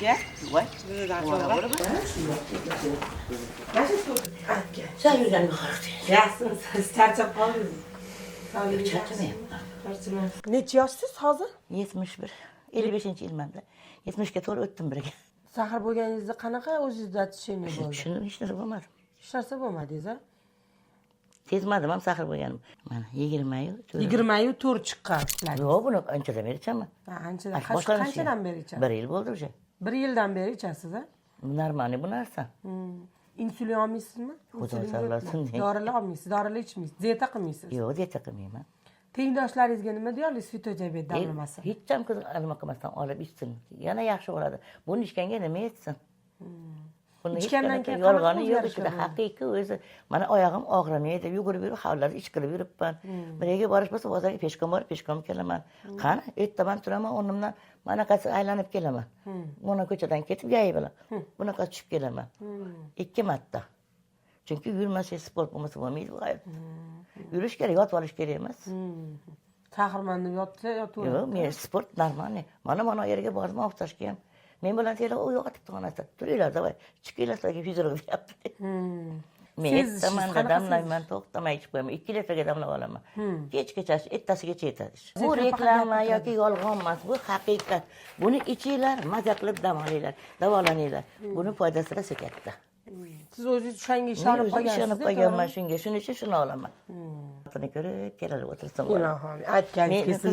Sizga. Voy. Bizdan sovg'a. Mana shu aka. Sen yurganimga qarab. Yaxshimisiz? Charchab qoldingiz. Sog'ligingiz Charchamayapman. Charchamayapsiz. Necha yoshsiz hozir? 71. 55 yilmanda. 70 ga to'g'ri o'tdim birga. Sahr bo'lganingizda qanaqa o'zingizda ощущение bo'ldi? Tushundim, hech narsa bo'lmadi. Hech narsa bo'lmadingiz, a? Sezmadim ham sahr bo'lganim. Mana 20 yil. 24 chiqqan. Yo'q, buni anchadan beri ichaman. Ha, anchadan. Ash boshlanishi. Qanchadan beri ichasiz? Bir yil bo'ldi o'sha. Bir yildan beri ichasiz, a? Нормальный bu narsa. Insulin olmaysizmi? Xudo Insulin saqlasin yo'qmi? deng. Dorilar olmaysiz, dorilar ichmaysiz, dieta qilmaysiz. Yo'q, dieta qilmayman. Tengdoshlaringizga nima deya olasiz fitodiabet davolamasdan? Hech ham qiz nima qilmasdan olib ichsin. Yana yaxshi bo'ladi. Buni ichganga nima yetsin? Buni hech Ichgandan qanaqa keyin qanaqa yolg'oni yo'q o'zgarishlar ichida. bo'ldi? Haqiqiy o'zi. Mana oyog'im og'rimaydi, yugurib yurib, hovlida ish qilib yuribman. Bir yerga borish bo'lsa, bozorga пешком borib, пешком kelaman. Qani, ertaman turaman o'rnimdan, manaqasi aylanib kelaman. Mana ko'chadan ketib ГАИ bilan. Bunaqa tushib kelaman. Ikki marta. Chunki yurmasangiz, sport bo'lmasa bo'lmaydi bu hayot. Yurish kerak, yotib olish kerak emas. Sahrman deb yotsa, yotaveradi. Yo'q, men sport нормальный. Mana yerga bordim, Oqtoshga ham. Men bilan senlar u yotibdi xonasida. Turinglar, давай. Chiqinglar, sizlarga fizruk deyapti. Men Sezishingiz ertaman qanaqa? Damlayman, to'xtamay ichib qo'yaman. 2 litrga damlab olaman. Kechgacha, ertasigacha yetadi. Bu Faqat reklama gapiradi. Yoki yolg'on emas, bu haqiqat. Buni ichinglar, maza qilib dam olinglar, davolaninglar. Buni foydasi rosa katta. Siz o'zingiz o'shanga Men ishonib o'zim qolgansiz. Ishonib qolganman shunga. Shuning uchun shuni olaman. Buni ko'rib kelib o'tirsam bo'ladi. Ilohim, aytganingiz Men kelsin.